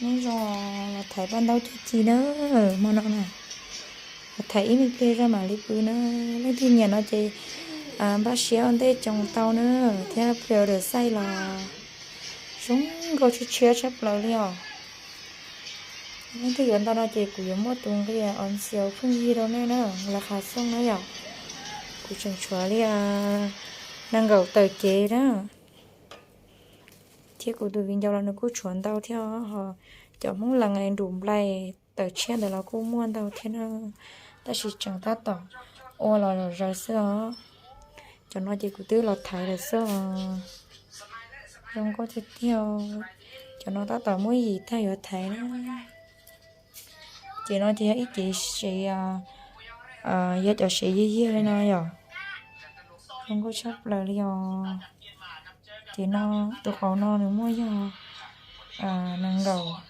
Nyob zoo, los thaiv paj ntaub cog ci na, hmo no na. Los thaiv ib me pliag zog mam li pw na. Leej twg nyiam no ces npaj siab ua ntej coj tau na, thiab pre-order xaiv los zoo nkauj tshiab tshiab tshaj plaws li os. Leej twg yuav ntau no ces kuv yuav muaj tus nqi on sale pheej yig rau nej na, lawv qhas xoo na yom. Kuv tseem tshuav li nees nkaum tawm cev na, thiab kuv tus viv ncaus los nws kuj tshuav ntau thiab os. Cov Hmoob Lees nrus nplai tawm tshiab ntawd los kuj muaj ntau thiab na, tab sis tseem tab tom ua los zom zaws xwb os. Cov no ces kuv twb los thaiv lawm xwb os. Zoo nkauj tiag tiag. Cov no tab tom muab yim tag yuav thaiv na. Ces no ces yog ib cev sev, yog cov sev yig yig li no yom. Zoo nkauj tshaj plaws li os. Ces no tus qauv no nws muaj yog nees nkaum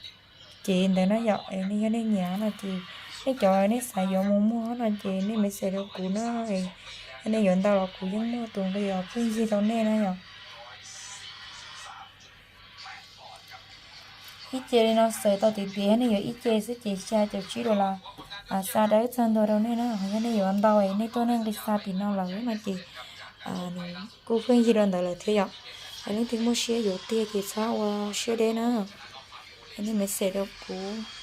cev ntawd na yom. Nej yog nej nyiam no ces nej cov nej xav yuav mus muag no ces nej message rau kuv na. Yog nej yuav ntau los kuv yeej muaj tus nqi os pheej yig rau nej na yom. Ib ce li no xaws tau tiav tiav, nej yuav ib ce xwb ces xya caum tsib dollar, xa dawb txog ntua rau nej na. Yog nej yuav ntau, nej tuaj nej nqis xa tim no lawm no ces nws kuj pheej yig rau ntawd lawm thiab yom. Leej twg muaj siab yuav tiag ces txhob ua siab deb na, nej message rau kuv.